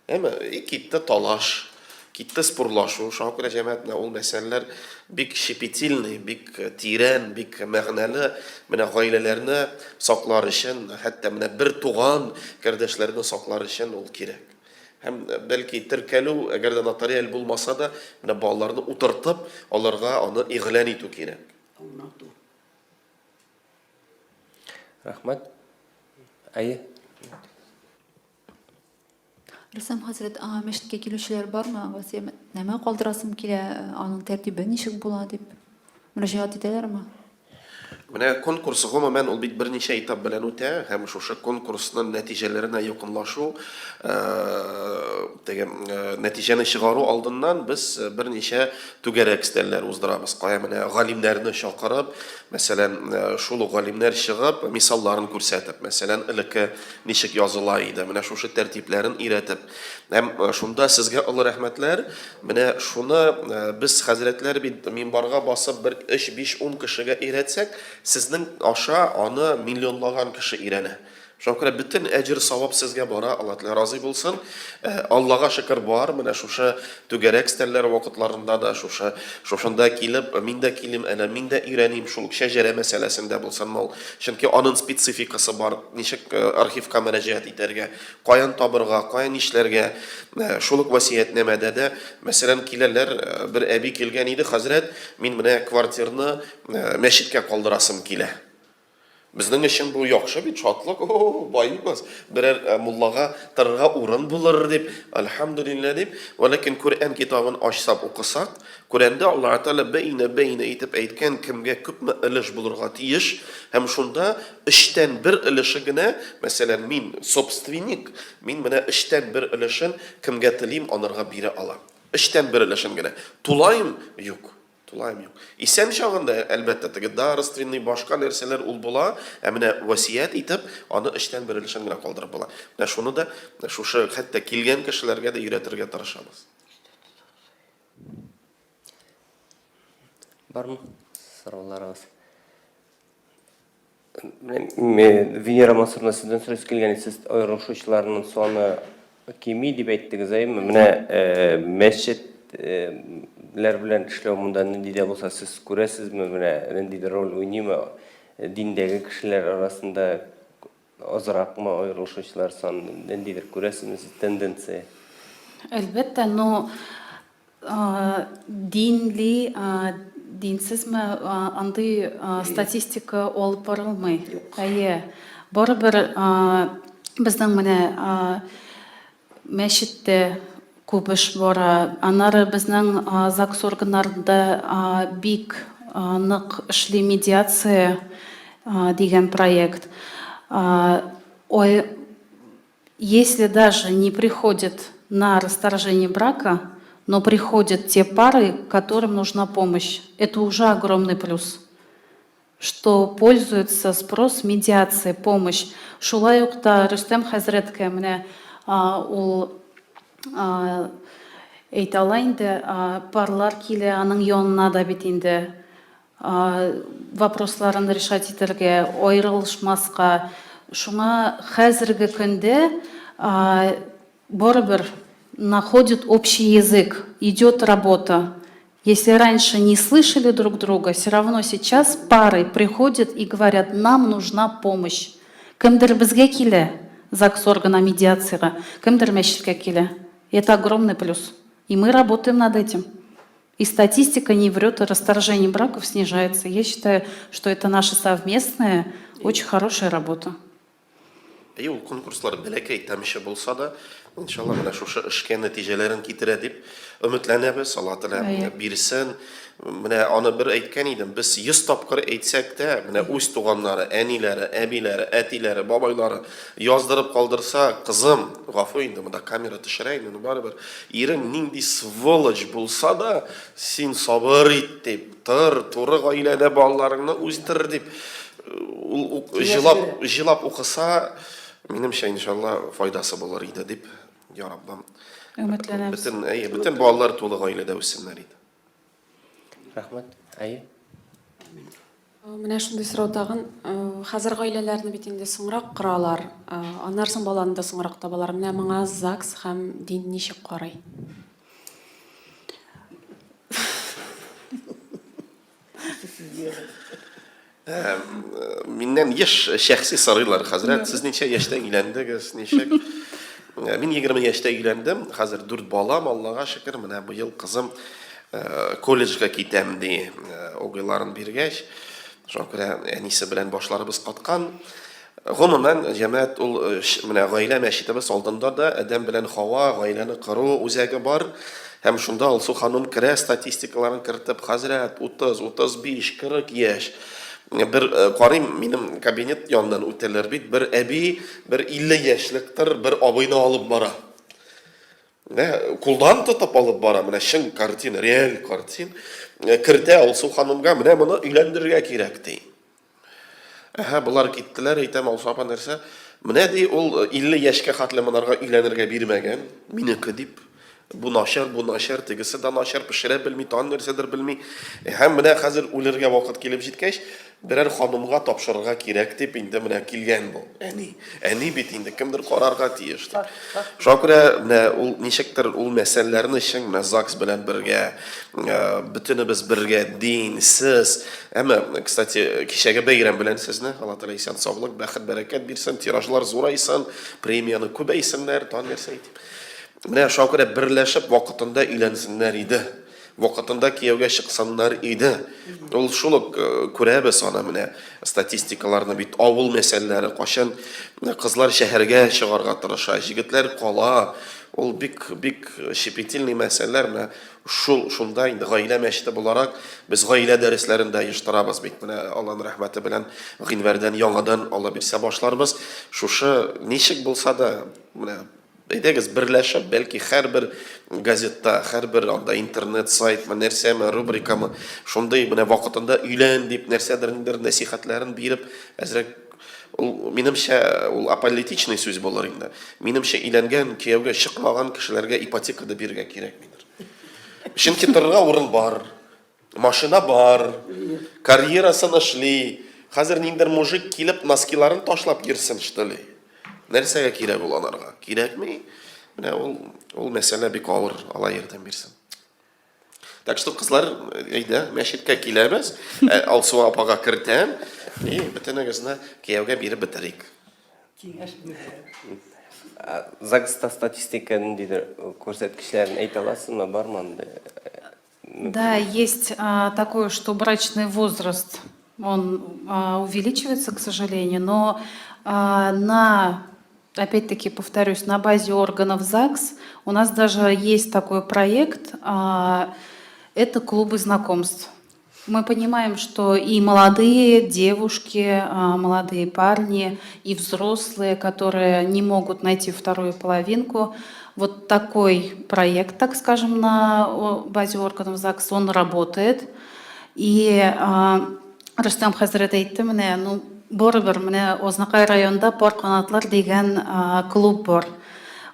Әмма и китте талаш, китте спорлашу. Шуңа күрә җәмәгать менә ул мәсьәләләр бик щепетильный, бик тирән, бик мәгънәле. Менә гаиләләрне саклар өчен, хәтта менә бер туган кардәшләрне саклар өчен ул кирәк. Һәм бәлки теркәлү, әгәр дә нотариаль булмаса да, менә балаларны утыртып, аларга аны игълан итү кирәк. Аңлату. Рәхмәт. Әйе. Рөстәм хәзрәт, аңа мәчеткә килүчеләр бармы? Васыятьнамә калдырасым килә, аның тәртибе ничек була дип мөрәҗәгать итәләрме? Менә конкурс гомумән ул бит берничә этап белән үтә һәм шушы конкурсның нәтиҗәләренә якынлашу, теге нәтиҗәне чыгару алдыннан без берничә түгәрәк өстәлләр уздырабыз. Кая менә галимнәрне чакырып, Мәсәлән, шул ук галимнәр чыгып, мисалларын күрсәтеп, мәсәлән, элекке ничек языла иде, менә шушы тәртипләрен өйрәтеп. Һәм шунда сезгә олы рәхмәтләр. Менә шуны без хәзрәтләр бит минбарга басып бер өч, биш, ун кешегә өйрәтсәк, сезнең аша аны миллионлаган кеше өйрәнә. Шуңа күрә бөтен әҗер-савап сезгә бара, Алла Тәгалә разый булсын. Э, Аллага шөкер бар, менә шушы түгәрәк стәлләр вакытларында да шушы шушында килеп, мин дә килим, әнә мин дә өйрәним шул шәҗәрә мәсьәләсендә булсын мал. Чөнки аның спецификасы бар, ничек э, архивка мөрәҗәгать итәргә, каян табырга, каян нишләргә. Э, шул ук васыятьнамәдә дә, мәсәлән, киләләр, бер әби килгән иде, хәзрәт, мин менә квартирны мәчеткә калдырасым килә. Безнең өчен бу яхшы бит, шатлык, о, байыйбыз, берәр э, муллага торырга урын булыр дип, альхамдулилла дип, вә ләкин Коръән китабын ачсак, укысак, Коръәндә Аллаһ Тәгалә бәйнә-бәйнә итеп әйткән, кемгә күпме өлеш булырга тиеш, һәм шунда өчтән бер өлеше генә, мәсәлән, мин собственник, мин менә өчтән бер өлешен кемгә телим, анарга бирә алам. Өчтән бер өлешен генә. Тулаем юк. Тулаем юк. Исән чагында, әлбәттә, теге дарственный, башка нәрсәләр ул була, ә менә васият итеп, аны өчтән бер өлешен генә калдырып була. Менә шуны да шушы хәтта килгән кешеләргә дә өйрәтергә тырышабыз. Бармы сорауларыгыз? Венера Мансуровна, сездән сорыйсы килгән, сез аерылышучыларның саны кими дип әйттегез, әйеме? Менә э, мәчетләр белән эшләү монда нинди дә булса сез күрәсезме, менә ниндидер роль уйныймы? Диндәге кешеләр арасында азракмы аерылышучылар саны, ниндидер күрәсезме сез тенденция? Әлбәттә, но Динли, динсезме, андый статистика алып барылмый. Әйе. Барыбер безнең менә мәчеттә Күп эш бара. Аннары безнең ЗАГС органнарында бик нык эшли медиация дигән проект. Если даже не приходят на расторжение брака, но приходят те пары, которым нужна помощь, это уже огромный плюс, что пользуется спрос медиация, помощь. Шулай ук та Рөстәм хәзрәткә менә ул әйтә ала инде, парлар килә аның янына да бит инде вопросларын решать итәргә, аерылышмаска. Шуңа хәзерге көндә барыбер находит общий язык, идет работа. Если раньше не слышали друг друга, все равно сейчас пары приходят и говорят, нам нужна помощь. Кемдер безгә килә, ЗАГС органа медиациягә, кемдер мәчеткә килә. Это огромный плюс. И мы работаем над этим. И статистика не врет, и расторжение браков снижается. Я считаю, что это наша совместная, очень хорошая работа. Әйе, ул конкурслар бәләкәй тамчы булса да, иншалла, менә шушы эшкә нәтиҗәләрен китерә дип өметләнәбез. Алла Тәгалә бирсен. Менә аны бер әйткән идем, без 100 тапкыр әйтсәк тә, менә үз туганнары, әниләре, әбиләре, әтиләре, бабайлары яздырып калдырса, кызым, гафу инде, монда камера төшерә инде, но барыбер, ирең нинди сволочь булса да, син сабыр ит дип, тыр, туры гаиләдә балаларыңны үстер дип, Ул җылап, җылап укыса, минемчә, иншалла, файдасы булыр иде дип, я Раббым. Өметләнәбез. Бөтен, әйе, бөтен балалар тулы гаиләдә үссеннәр иде. Рәхмәт. Әйе. Менә шундый сорау тагын. Хәзер гаиләләрне бит инде соңрак коралар. Аннан соң баланы да соңрак табалар. Менә моңа ЗАГС һәм дин ничек карый? Миннән еш шәхси сорыйлар, хәзрәт, сез ничә яшьтә өйләндегез, ничек? Мин 20 яшьтә өйләндем, хәзер дүрт балам, Аллага шөкер, менә быел кызым колледжга китәм ди, ОГЭларын биргәч. Шуңа күрә әнисе белән башларыбыз каткан. Гомумән, җәмәгать ул менә гаилә мәчетебез алдында да Адәм белән Хава гаиләне кору үзәге бар. Һәм шунда Алсу ханым керә, статистикаларын кертеп, хәзрәт, 30, 35, 40 яшь. Бер карыйм, минем кабинет яныннан үтәләр бит, бер әби, бер 50 яшьлектер, бер абыйны алып бара. Менә кулдан тотып алып бара, менә чын картина, реаль картин. Кертә Алсу ханымга, менә моны өйләндерергә кирәк, ди. Әһә, болар киттеләр, әйтәм, Алсу апа нәрсә? Менә ди, ул 50 яшькә хәтле монарга өйләнергә бирмәгән, минеке дип. Бу начар, бу начар, тегесе дә начар, пешерә белми, тагын нәрсәдер белми. Һәм менә хәзер үлергә вакыт килеп җиткәч, берәр ханымга тапшырырга кирәк дип инде менә килгән бу. Әни, әни бит инде кемдер карарга тиеш дип. Шуңа күрә менә ул ничектер ул мәсьәләләрне чын менә ЗАГС белән бергә, бөтенебез бергә, дин, сез, Әмма, кстати, кичәге бәйрәм белән сезне, Алла Тәгалә исән саулык, бәхет, бәрәкәт бирсен, тиражлар зурайсын, премияне күбәйсеннәр, тагын нәрсә әйтим. Менә шуңа күрә берләшеп вакытында өйләнсеннәр иде. Вакытында кияүгә чыксыннар иде. Ул шул ук э, күрәбез аны менә статистикаларны бит авыл мәсьәләләре кайчан кызлар шәһәргә чыгарга тырыша, җегетләр кала. Ул бик бик щепетильный мәсьәләләр менә Шул шунда инде гаилә мәчете буларак без гаилә дәресләрен дә оештырабыз бит. Менә Алланың рәхмәте белән гыйнвәрдән яңадан Алла бирсә башларбыз. Шушы ничек булса да менә әйдәгез берләшеп, бәлки һәрбер газетта, һәрбер анда интернет сайтмы, нәрсәме, рубрикамы, шундый менә вакытында өйлән дип нәрсәдер ниндидер нәсихәтләрен биреп, әзрәк ул минемчә ул аполитичный сүз булыр инде. Минемчә өйләнгән, кияүгә чыкмаган кешеләргә ипотека да бирергә кирәкмидер. Чөнки торырга урын бар, машина бар, карьерасын эшли. Хәзер ниндидер мужик килеп носкиларын ташлап йөрсен, что ли? Нәрсәгә кирәк ул анарга? Кирәкми. Менә ул ул мәсьәлә бик авыр, Алла ярдәм бирсен. Так что, кызлар, әйдә, мәчеткә киләбез. Ә, Алсу апага кертәм. И бөтенегезне кияүгә биреп бетерик. Киңәш бирә. ЗАГСта статистика ниндидер күрсәткечләрен әйтә аласызмы? Бармы андый? Да, есть такое, что брачный возраст, он увеличивается, к сожалению, но на Опять-таки повторюсь, на базе органов ЗАГС у нас даже есть такой проект, это клубы знакомств. Мы понимаем, что и молодые девушки, молодые парни, и взрослые, которые не могут найти вторую половинку, вот такой проект, так скажем, на базе органов ЗАГС, он работает. И Рөстәм хәзрәт әйтте менә, ну, барыбер менә Азнакай районында Пар канатлар дигән клуб бар.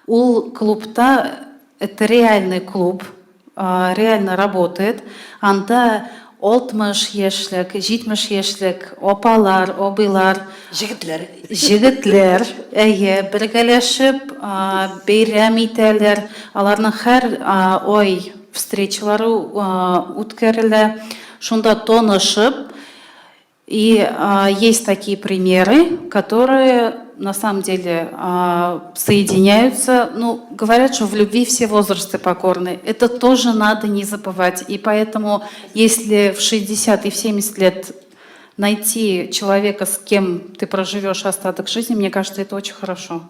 Ул клубта это реальный клуб, реально работает. Анда 60 яшьлек, 70 яшьлек апалар, абыйлар, Җегетләр. Җегетләр, әйе, бергәләшеп бәйрәм итәләр. Аларның һәр ай встречалары үткәрелә. Шунда танышып, и есть такие примеры, которые на самом деле соединяются. Ну, говорят, что в любви все возрасты покорны. Это тоже надо не забывать. И поэтому, если в 60 и в 70 лет найти человека, с кем ты проживешь остаток жизни, мне кажется, это очень хорошо.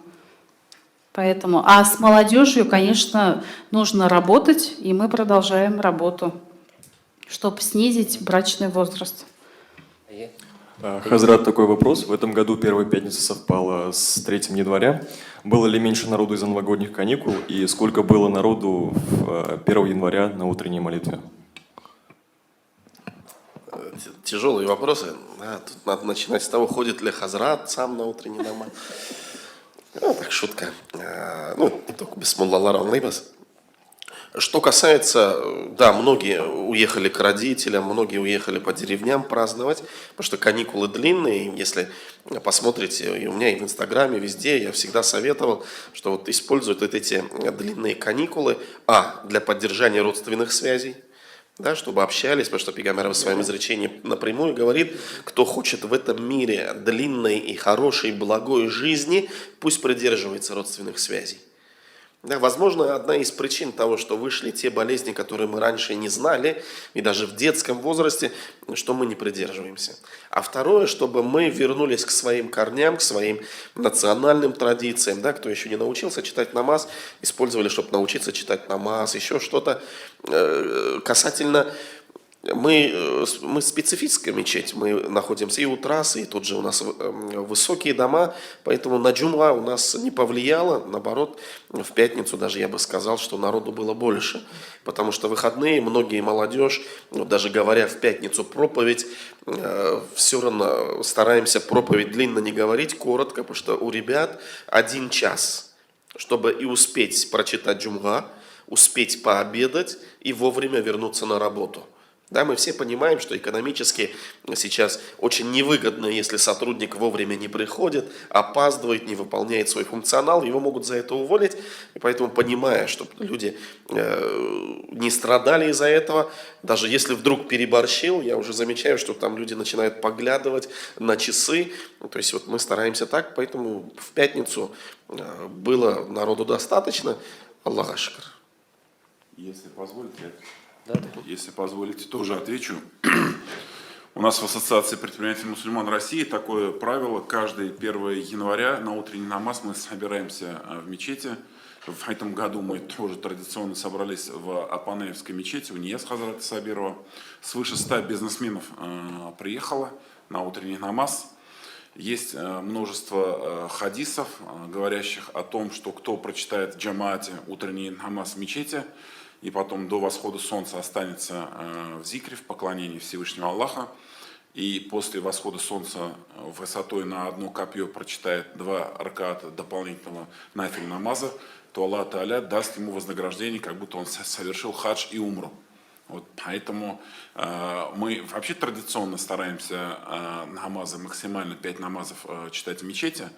Поэтому, а с молодежью, конечно, нужно работать, и мы продолжаем работу, чтобы снизить брачный возраст. Әйе. Хазрат, такой вопрос. В этом году первая пятница совпала с 3 января. Было ли меньше народу из-за новогодних каникул и сколько было народу в 1 января на утренней молитве? Тяжелые вопросы. Да, тут надо начинать с того, ходит ли Хазрат сам на утренний намаз. Ну, так, шутка. Ну, только без муллалар аңлыйбыз. Что касается, да, многие уехали к родителям, многие уехали по деревням праздновать, потому что каникулы длинные, если посмотрите, и у меня и в Инстаграме, везде, я всегда советовал, что вот используют вот эти длинные каникулы, для поддержания родственных связей, да, чтобы общались, потому что Пәйгамбәр в своем изречении напрямую говорит, кто хочет в этом мире длинной и хорошей, благой жизни, пусть придерживается родственных связей. Да, возможно, одна из причин того, что вышли те болезни, которые мы раньше не знали, и даже в детском возрасте, что мы не придерживаемся. А второе, чтобы мы вернулись к своим корням, к своим национальным традициям. Да, кто еще не научился читать намаз, использовали, чтобы научиться читать намаз, еще что-то. Касательно мы специфическая мечеть, мы находимся и у трассы, и тут же у нас высокие дома, поэтому на джумла у нас не повлияло, наоборот, в пятницу даже я бы сказал, что народу было больше, потому что выходные, многие молодежь, ну, даже говоря в пятницу проповедь, все равно стараемся проповедь длинно не говорить, коротко, потому что у ребят 1 час, чтобы и успеть прочитать джумга, успеть пообедать и вовремя вернуться на работу. Да, мы все понимаем, что экономически сейчас очень невыгодно, если сотрудник вовремя не приходит, опаздывает, не выполняет свой функционал, его могут за это уволить. И поэтому, понимая, чтобы люди не страдали из-за этого, даже если вдруг переборщил, я уже замечаю, что там люди начинают поглядывать на часы. Ну, то есть вот мы стараемся так, поэтому в пятницу было народу достаточно. Аллаһка шөкер. Если позволите, тоже отвечу. У нас в Ассоциации предпринимателей мусульман России такое правило: каждый 1 января на утренний намаз мы собираемся в мечети. В этом году мы тоже традиционно собрались в Апанаевской мечети у Нияз Хазрата Сабирова. Свыше 100 бизнесменов приехало на утренний намаз. Есть множество хадисов, говорящих о том, что кто прочитает в джамаате утренний намаз в мечети и потом до восхода солнца останется в зикре, в поклонении Всевышнего Аллаха, и после восхода солнца высотой на одно копье прочитает два раката дополнительного нафиль намаза, то Аллах Тааля даст ему вознаграждение, как будто он совершил хадж и умру. Вот поэтому мы вообще традиционно стараемся намазы, максимально 5 намазов читать в мечети.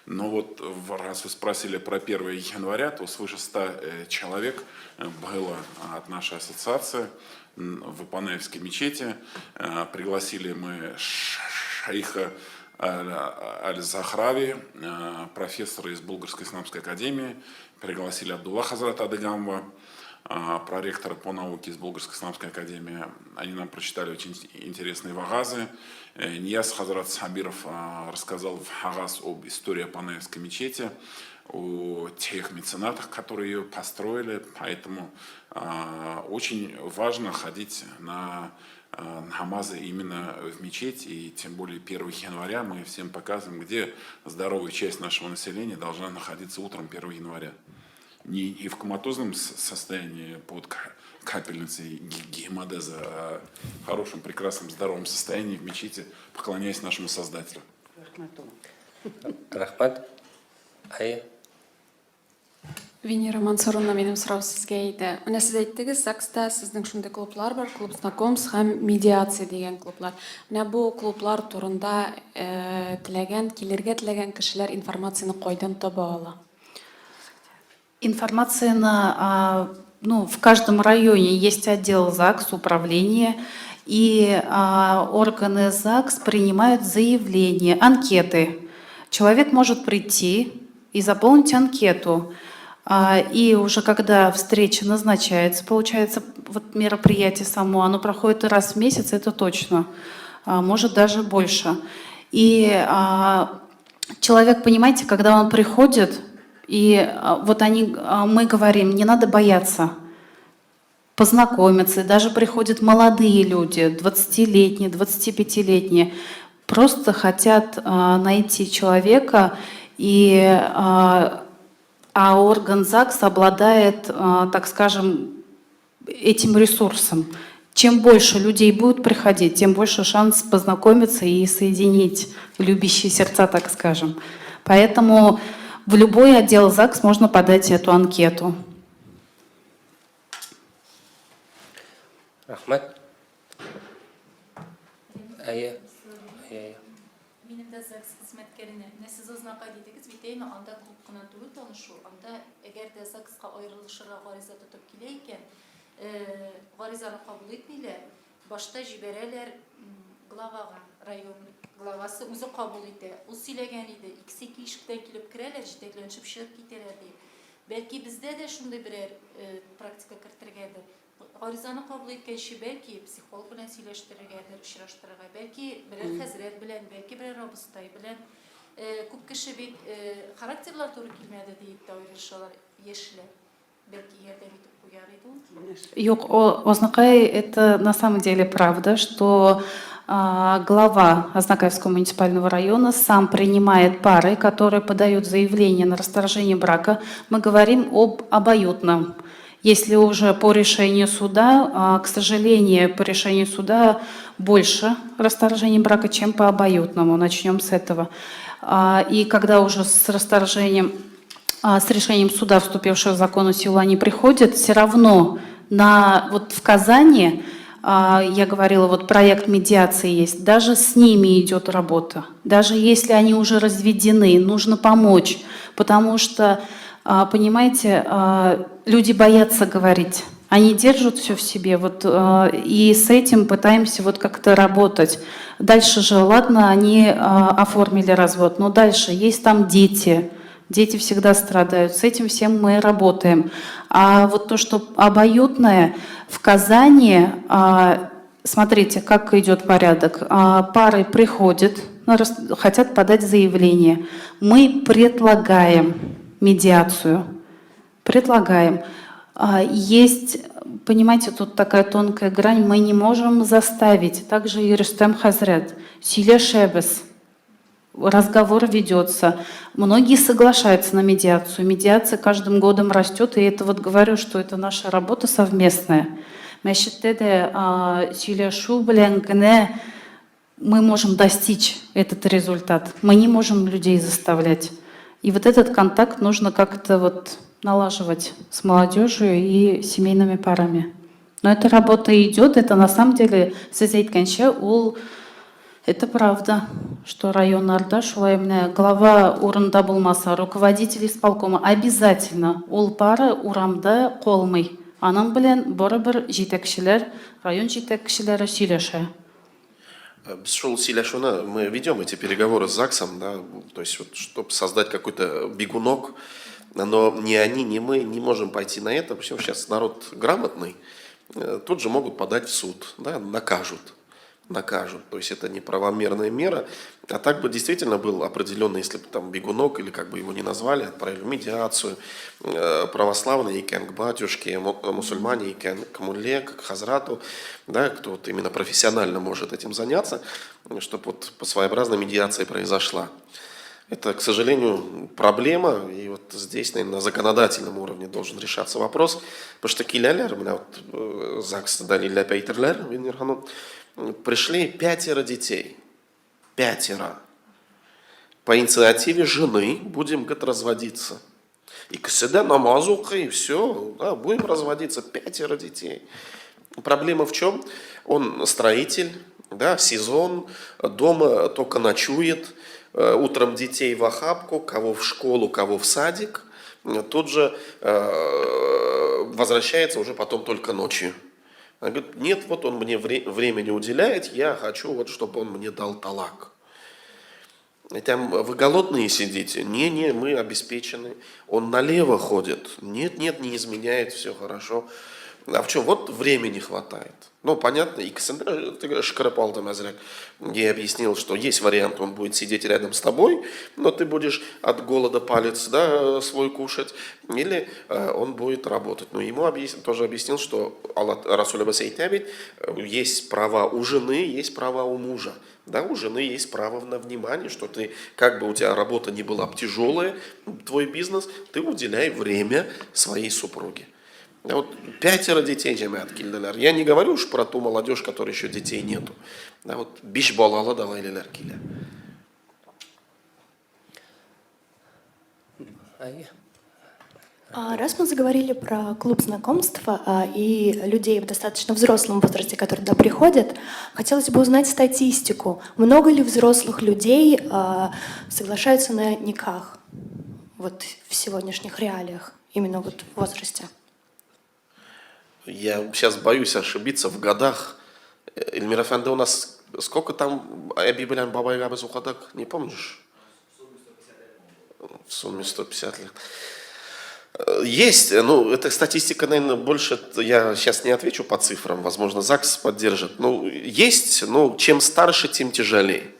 Но вот раз вы спросили про 1 января, то свыше 100 человек было от нашей ассоциации в Апанаевской мечети. Пригласили мы шейха Аль-Захрави, профессора из Булгарской исламской академии, пригласили Абдулла Хазрата Адыгамова. проректора по науке из Булгарской исламской академии. Они нам прочитали очень интересные вагазы. Нияз Хазрат Сабиров рассказал вагаз об истории Апанаевской мечети, о тех меценатах, которые ее построили. Поэтому очень важно ходить на намазы именно в мечеть, и тем более 1 января мы всем показываем, где здоровая часть нашего населения должна находиться утром 1 января. Не в коматозном состоянии под капельницей гемодеза, а в хорошем, прекрасном, здоровом состоянии в мечети, поклоняясь нашему Создателю. Рәхмәт. Әйе. Венера Мансуровна, минем сорау сезгә иде. Менә сез әйттегез, ЗАГСта сезнең шундый клублар бар, клуб знакомств һәм медиация дигән клублар. Менә бу клублар турында теләгән, килергә теләгән кешеләр информацияне кайдан таба ала? Информация ну, в каждом районе есть отдел ЗАГС, управление, и органы ЗАГС принимают заявления, анкеты. Человек может прийти и заполнить анкету. И уже когда встреча назначается, получается, вот мероприятие само, оно проходит раз в месяц, это точно, может, даже больше. И человек, понимаете, когда он приходит, и вот мы говорим, не надо бояться познакомиться. И даже приходят молодые люди, 20-летние, 25-летние, просто хотят найти человека, а орган ЗАГС обладает, так скажем, этим ресурсом. Чем больше людей будет приходить, тем больше шанс познакомиться и соединить любящие сердца, так скажем. Поэтому в любой отдел ЗАГС можно подать эту анкету. Рәхмәт. Әйе. Әйе. Минем дә ЗАГС хезмәткәренә. Менә сез Азнакай дидегез бит, әйме, анда клуб кына түгел танышу, анда әгәр дә ЗАГСка аерылышырга гариза тотып килә икән, гаризаны кабул итмиләр, башта җибәрәләр главага, район главасы үзе кабул итә. Ул сөйләгән иде, икесе ике ишектән килеп керәләр, җитәкләнешеп чыгып китәләр ди. Бәлки бездә дә шундый берәр практика кертергәдер. Гаризаны кабул иткәнче, бәлки психолог белән сөйләштерергәдер, очраштырырга, бәлки берәр хәзрәт белән, бәлки берәр абыстай белән. Күп кеше бит характерлар туры килмәде диеп тә аерылышалар яшьләр. Бәлки ярдәм итеп куяр иде ул. Юк, Азнакай, это на самом деле правда, что глава Азнакаевского муниципального района сам принимает пары, которые подают заявление на расторжение брака. Мы говорим об обоюдном. Если уже по решению суда, к сожалению, по решению суда больше расторжений брака, чем по обоюдному. Начнем с этого. И когда уже с расторжением, с решением суда, вступившего в законную силу, они приходят, все равно вот в Казани, я говорила, вот проект медиации есть, даже с ними идет работа. Даже если они уже разведены, нужно помочь, потому что, понимаете, люди боятся говорить. Они держат все в себе, вот, и с этим пытаемся вот как-то работать. Дальше же, ладно, они оформили развод, но дальше есть там дети, дети всегда страдают, с этим всем мы работаем. А вот то, что обоюдное, в Казани, смотрите, как идет порядок. Пары приходят, хотят подать заявление. Мы предлагаем медиацию, предлагаем. Есть, понимаете, тут такая тонкая грань, мы не можем заставить. Также и Рустем Хазрет, сөйләшәбез, разговор ведется. Многие соглашаются на медиацию. Медиация каждым годом растет, и это вот говорю, что это наша работа совместная. Мәчеттә дә сөйләшү белән генә мы можем достичь этот результат. Мы не можем людей заставлять. И вот этот контакт нужно как-то вот налаживать с молодежью и семейными парами. Но эта работа идет, это на самом деле, сез әйткәнчә, ул это правда, что районнарда шулай менә глава урында булмаса, руководитель исполкома обязательно ул пара урамда калмый. Аның белән барыбер җитәкчеләр, район җитәкчеләре сөйләшә. Без шул сөйләшүне, мы ведем эти переговоры с ЗАГСом, да, то есть вот, чтобы создать какой-то бегунок. Но ни они, ни мы не можем пойти на это, потому что сейчас народ грамотный, тут же могут подать в суд, да, накажут. Накажут. То есть это неправомерная мера. А так бы действительно был определенный, если бы там бегунок или как бы его ни назвали, отправили в медиацию, православные икән к батюшке, мусульмане икән к мулле, к хазрату, да, кто вот именно профессионально может этим заняться, чтобы вот по своеобразной медиации произошла. Это, к сожалению, проблема, и вот здесь, наверное, на законодательном уровне должен решаться вопрос, потому что киләләр, менә вот ЗАГС дәлилләп әйтерләр, Венер ханым, пришли пятеро детей, пятеро. По инициативе жены будем, говорит, разводиться. Икесе дә намаз укый, все, да, будем разводиться, пятеро детей. Проблема в чем? Он строитель, да, сезон, дома только ночует, утром детей в охапку, кого в школу, кого в садик, тут же возвращается уже потом только ночью. Она говорит, нет, вот он мне времени уделяет, я хочу, вот, чтобы он мне дал талак. И там вы голодные сидите? Не-не, мы обеспечены. Он налево ходит. Нет, нет, не изменяет, все хорошо. А в чем? Вот времени хватает. Ну, понятно, и өшкереп алдым әзрәк. Я объяснил, что есть вариант, он будет сидеть рядом с тобой, но ты будешь от голода палец, да, свой кушать, или он будет работать. Но ему тоже объяснил, что Аллах Расуль әйтә бит, есть права у жены, есть права у мужа. Да, у жены есть право на внимание, что ты, как бы у тебя работа ни была тяжелая, твой бизнес, ты уделяй время своей супруге. А вот пятеро детей җәмәгать килделәр. Я не говорю уж про ту молодежь, которой еще детей нету. Да, вот биш балалы да гаиләләр килә. Әйе. Раз мы заговорили про клуб знакомства и людей в достаточно взрослом возрасте, которые туда приходят, хотелось бы узнать статистику. Много ли взрослых людей соглашаются на никах вот в сегодняшних реалиях, именно вот в возрасте? Я сейчас боюсь ошибиться в годах. Эльмира әфәнде, у нас сколько там әби белән бабайга без укыдык, не помнишь? В сумме 150 лет. Есть, ну, эта статистика, наверное, больше, я сейчас не отвечу по цифрам, возможно, ЗАГС поддержит. Ну, есть, но чем старше, тем тяжелее.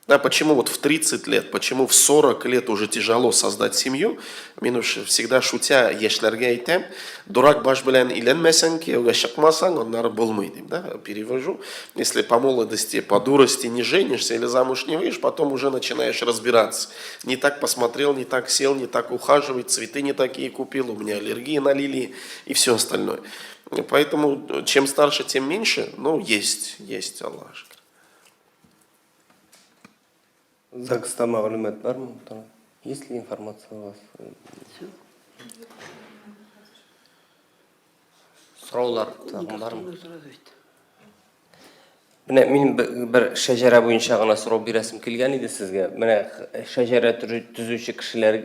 Да, почему вот в 30 лет, почему в 40 лет уже тяжело создать семью? Мин уж всегда шутя яшьләргә әйтәм, дурак баш белән өйләнмәсәң, кияүгә чыкмасаң, аннары булмый дим, да, перевожу. Если по молодости, по дурости не женишься или замуж не выйдешь, потом уже начинаешь разбираться. Не так посмотрел, не так сел, не так ухаживает, цветы не такие купил, у меня аллергия на лилии и все остальное. Поэтому чем старше, тем меньше, ну, есть, есть, Аллаһка шөкер. ЗАГСта мәгълүмат бармы? Есть ли информация у вас? Сораулар тагын бармы? Менә мин бер шәҗәрә буенча гына сорау бирәсем килгән иде сезгә. Менә шәҗәрә төзүче кешеләр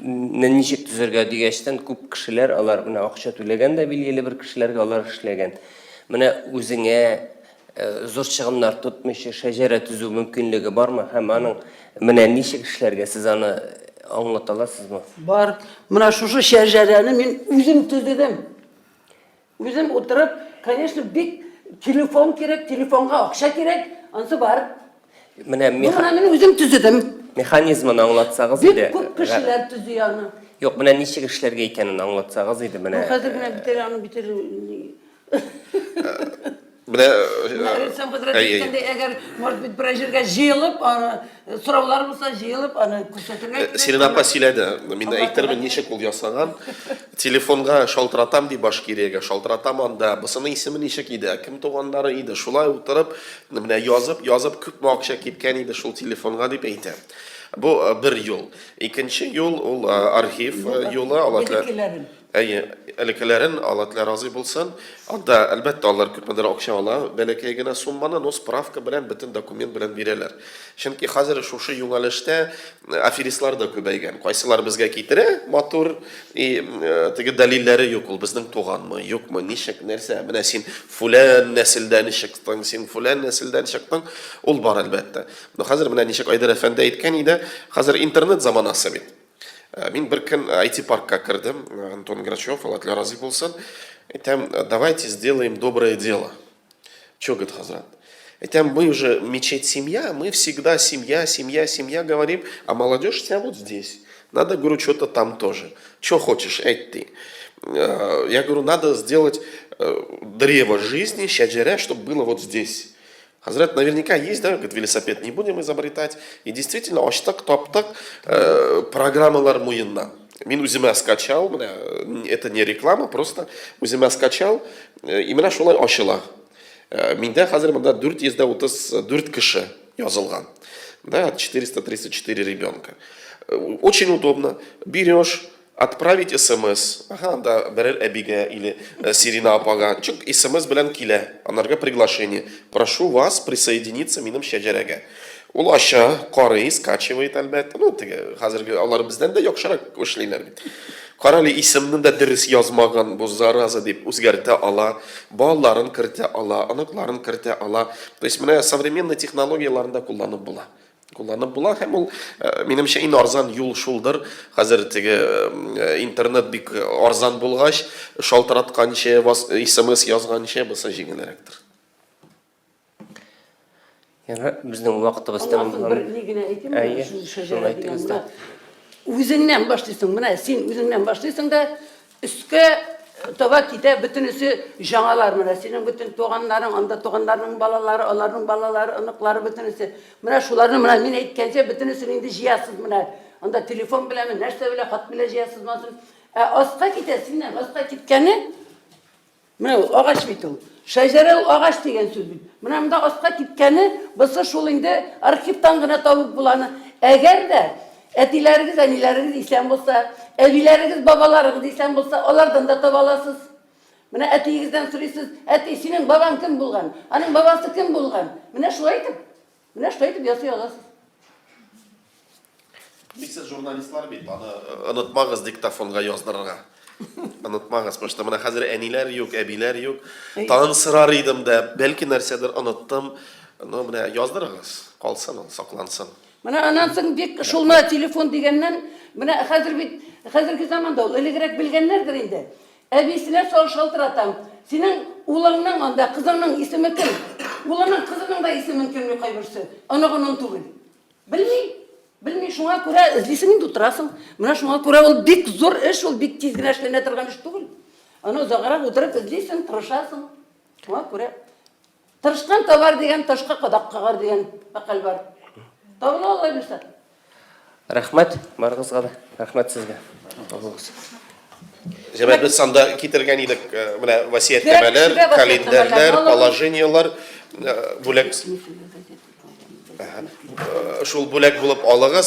ничек төзергә дигәчтән күп кешеләр алар менә акча түләгән дә билгеле бер кешеләргә алар эшләгән. Менә үзеңә зур чыгымнар тотмыйча шәҗәрә төзү мөмкинлеге бармы һәм аның менә ничек эшләргә сез аны аңлата аласызмы? Бар. Менә шушы шәҗәрәне мин үзем төзедем. Үзем утырып, конечно, бик телефон кирәк, телефонга акча кирәк, анысы бар. Менә Моны мин үзем төзедем. Механизмын аңлатсагыз Бик иде. күп кешеләр төзи аны. Юк, менә ничек эшләргә икәнен аңлатсагыз иде, менә. Ну, хәзер менә битәр аны битәр. Менә Рөстәм хәзрәт әйткәндәй, әгәр, может быть, берәр җиргә җыелып, аны сораулар булса, җыелып, аны күрсәтергә кирәк. Сирин апа сөйләде. Мин дә әйтермен, ничек ул ясаган. Телефонга шалтыратам ди Башкириягә, шалтыратам анда. Бусының исеме ничек иде, кем туганнары иде. Шулай утырып, менә язып, язып күпме акча киткән иде шул телефонга дип әйтә. Бу бер юл. Икенче юл ул архив юлы, алар Әйе, элеккеләрен Алла Тәгалә разый булсын. Анда, әлбәттә, алар күпмедер акча ала, бәләкәй генә сумманы, но справка белән, бөтен документ белән бирәләр. Чөнки хәзер шушы юнәлештә аферистлар да күбәйгән. Кайсылар безгә китерә матур, и теге дәлилләре юк, ул безнең туганмы, юкмы, ничек, нәрсә, менә син фүлән нәселдән чыктың, син фүлән нәселдән чыктың, ул бар, әлбәттә. Но хәзер менә ничек Айдар әфәнде әйткән иде, хәзер интернет заманасы бит. Мин бер көн IT-паркка кердем, Антон Грачев, Алла Тәгалә разый булсын. Әйтәм, давайте сделаем доброе дело. Че, говорит, хазрат? Әйтәм, мы уже мечеть семья, мы всегда семья, семья, семья говорим, а молодежь вся вот здесь. Надо, говорю, что-то там тоже. Че хочешь, әйт ты. Я говорю, надо сделать древо жизни, шәҗәрә, чтобы было вот здесь. Хәзрәт, наверняка есть, да, говорит, велосипед не будем изобретать. И действительно, ачтык, таптык, программалар муеннан. Мин үземә скачал, менә, это не реклама, просто үземә скачал, и менә шулай ачыла. Миндә хәзер монда 434 кеше язылган. Да, 434 ребенка. Очень удобно. Берешь, Отправить смс. Ага, анда берәр әбигә или Сирина апага. Чик смс белән килә. Анарга приглашение. Прошу вас присоединиться минем шәҗәрәгә. Ул ача, карый, скачивает, әлбәттә. Ну, теге хәзерге алар бездән дә яхшырак эшлиләр бит. Карале, исемне дә дөрес язмаган бу зараза дип үзгәртә ала, балаларын кертә ала, оныкларын кертә ала. То есть менә современный технологияләрне дә кулланып була. Кулланып була һәм ул, минемчә, иң арзан юл шулдыр. Хәзер теге интернет бик арзан булгач, шалтыратканчы, смс язганчы, бусы җиңелрәктер. Яра, безнең вакытыбыз тәмамланды. Бер ни генә әйтим, шул шәҗәрә дигән. Менә үзеңнән башлыйсың, менә син үзеңнән башлыйсың да, Өскә таба китә бөтенесе җаңалар менә синең бөтен туганнарың, анда туганнарның балалары, аларның балалары, оныклары бөтенесе. Менә шуларны менә мин әйткәнчә бөтенесен инде җыясыз менә. Анда телефон беләнме, нәрсә белән, хат белән җыясыз монысын. Ә аска китә, синнән аска киткәне Менә ул агач бит ул. Шәҗәрә ул агач дигән сүз бит. Менә монда аска киткәне, бусы шул инде архивтан гына табып була аны. Әгәр дә әтиләрегез, әниләрегез исән булса, әбиләрегез, бабаларыгыз исән булса, алардан да таба аласыз. Менә әтиегездән сорыйсыз, әти, синең бабаң кем булган? Аның бабасы кем булган? Менә шулай итеп, менә шулай итеп ясый аласыз. Бик сез журналистлар бит, аны онытмагыз диктофонга яздырырга. Онытмагыз, потому что менә хәзер әниләр юк, әбиләр юк. Тагын сорар идем дә, бәлки нәрсәдер оныттым. Но менә яздырыгыз, калсын ул, саклансын. Менә аннан соң бик шул менә телефон дигәннән, менә хәзер бит, хәзерге заманда ул, элегрәк белгәннәрдер инде. Әбисенә сал шалтыратам, синең улыңның анда, кызыңның исеме кем? Улының, кызының да исемен белми кайберсе, оныгының түгел. Белми, белми, шуңа күрә эзлисең инде утырасың. Менә шуңа күрә ул бик зур эш, ул бик тиз генә эшләнә торган эш түгел. Аны озаграк утырып эзлисең, тырышасың. Шуңа күрә тырышкан табар дигән, ташка кадак кагар дигән мәкаль бар. Табыла Алла бирсә. Рәхмәт барыгызга да. Рәхмәт сезгә. Табылыгыз. Җәмәгать, без анда китергән идек, менә васыятьнамәләр, календарьләр, положениеләр, бүләк. Шул бүләк булып алыгыз.